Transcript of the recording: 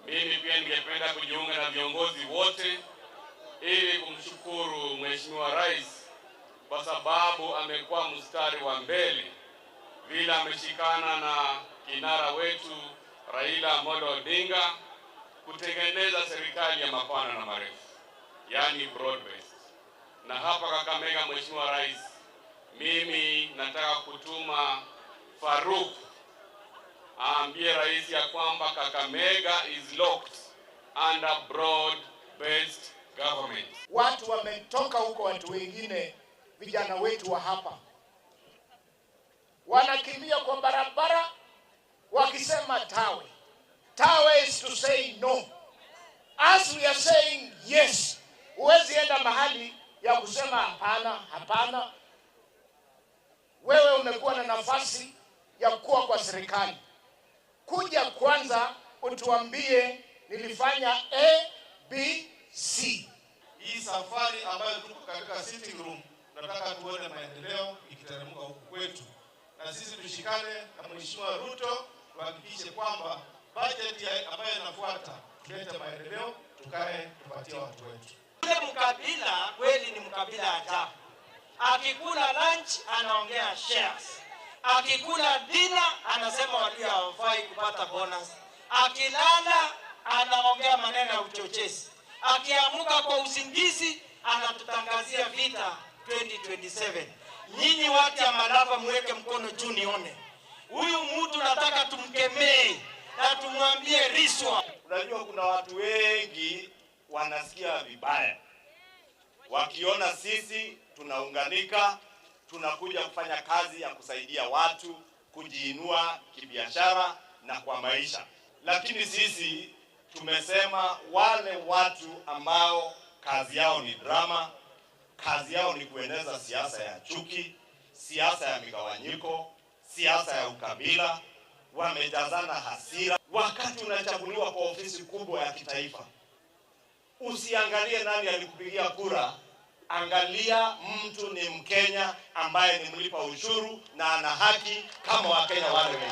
Mimi pia ningependa kujiunga na viongozi wote ili kumshukuru Mheshimiwa Rais kwa sababu amekuwa mstari wa mbele vile ameshikana na kinara wetu Raila Amolo Odinga kutengeneza serikali ya mapana na marefu, yani broad based. Na hapa Kakamega, Mheshimiwa Rais, mimi nataka kutuma Faruk aambie rais ya kwamba Kakamega is locked under broad based government. Watu wametoka huko, watu wengine vijana wetu wa hapa wanakimbia kwa barabara wakisema tawe. Tawe is to say no. As we are saying yes. Huwezi enda mahali ya kusema hapana, hapana. Wewe umekuwa na nafasi ya kuwa kwa serikali, kuja kwanza utuambie nilifanya A, B, C. Hii safari ambayo tuko katika sitting room, tunataka tuone maendeleo ikiteremka huku kwetu, na sisi tushikane na Mheshimiwa Ruto tuhakikishe kwamba bajeti ambayo inafuata tulete maendeleo, tukae tupatie watu wetu. Yule mkabila kweli ni mkabila ajabu. Akikula lunch anaongea shares, akikula dinner anasema walio hawafai kupata bonus, akilala anaongea maneno ya uchochezi, akiamuka kwa usingizi anatutangazia vita 2027. Nyinyi watu ya Malava muweke mkono juu nione. Huyu mtu nataka tumkemee na tumwambie riswa. Unajua kuna watu wengi wanasikia vibaya wakiona sisi tunaunganika, tunakuja kufanya kazi ya kusaidia watu kujiinua kibiashara na kwa maisha. Lakini sisi tumesema wale watu ambao kazi yao ni drama, kazi yao ni kueneza siasa ya chuki, siasa ya migawanyiko, siasa ya ukabila, wamejazana hasira. Wakati unachaguliwa kwa ofisi kubwa ya kitaifa, usiangalie nani alikupigia kura, angalia mtu ni Mkenya ambaye ni mlipa ushuru na ana haki kama Wakenya wale wengine.